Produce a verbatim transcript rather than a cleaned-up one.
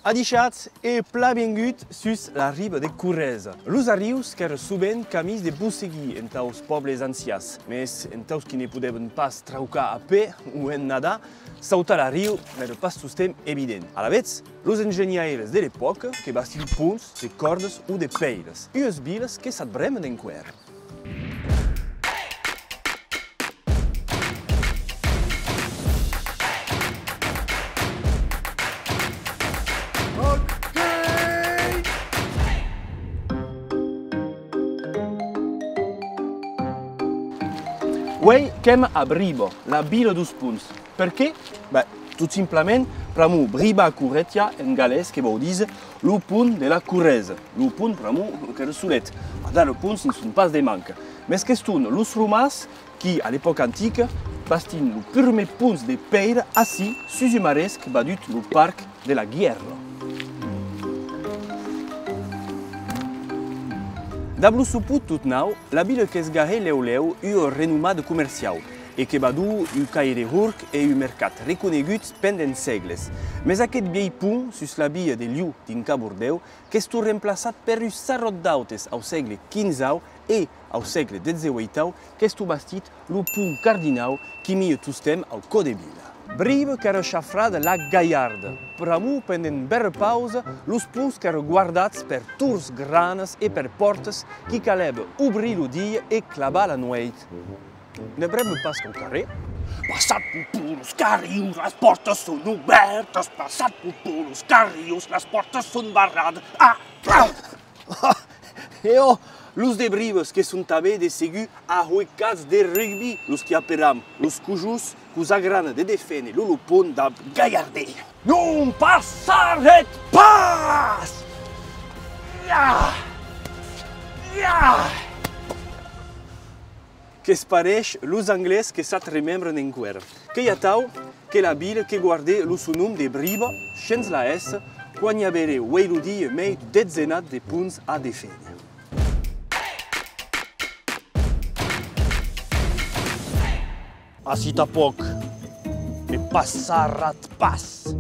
Adishatz e plan viengut sus la riba de Corresa. Los arrius qu'èra sovent camins de bosseguir entaus pòbles ancians, mes entaus qui ne podèvan pas traucar a pè o en nadar, sautar l'arriu n'èra pas tostemps evident. Alavetz, los engenhaires de l'epòca que bastin ponts de còrdas o de pèiras, uas vilas que s'at bremban enqüèra. Uei qu'èm a Briva, la vila deus ponts. Perqué? Ben, tot simplament pr'amor Briva Corretia en galés que vòu díser lo pont de la Corresa, lo pont pr'amor qu'èra solet. Ara ponts ne son pas de manca. Mes qu'estón los romans qui, a l'epòca antica, bastin lo purmèr ponts de pèira ací sus un maresc vadut lo parc de la Guèrra. Dab lo sopon tot nau, la vila que's gahè lèu lèu ua renomada comerciau e que vadó un caire hurc e un mercat reconeguts pendent sègles. Mes aqueth vielh pont sus la via de Liu dins Cabordèu qu'estó remplaçat per un sarròt d'autes au sègle quinzau e, au sègle dètz-e-ueitau, qu'estó bastit lo pont cardinau qui mia tostemps au còr de vila. Briva qu'èra chafrada la Galharda, pr'amor pendent bèra pausa los ponts qu'èra guardats per tors granas e per pòrtas qui calèva obrir lo dia e clavar la nueit. Ne bremba pas quauquarré? Passat Popo los carrius, las pòrtas son obèrtas, passat Popo los carrius, las pòrtas son barradas. Ah! Ah! E ò, los de Briva que son tanben de segur ahuecats de rugbi, los qui aperam los cojons, que'us agrana de deféner lo, lo pont dab galhardèr. Non passaretz pas! Ià! Ià! Que's pareish los Anglés que s'at remembran enqüèra. Qu'ei atau que la vila que guardè lo son nom de Briva, shens la S, quan i averé uei lo dia mei d'un detzenat de ponts a deféner. Ací tanpòc ne passaratz pas!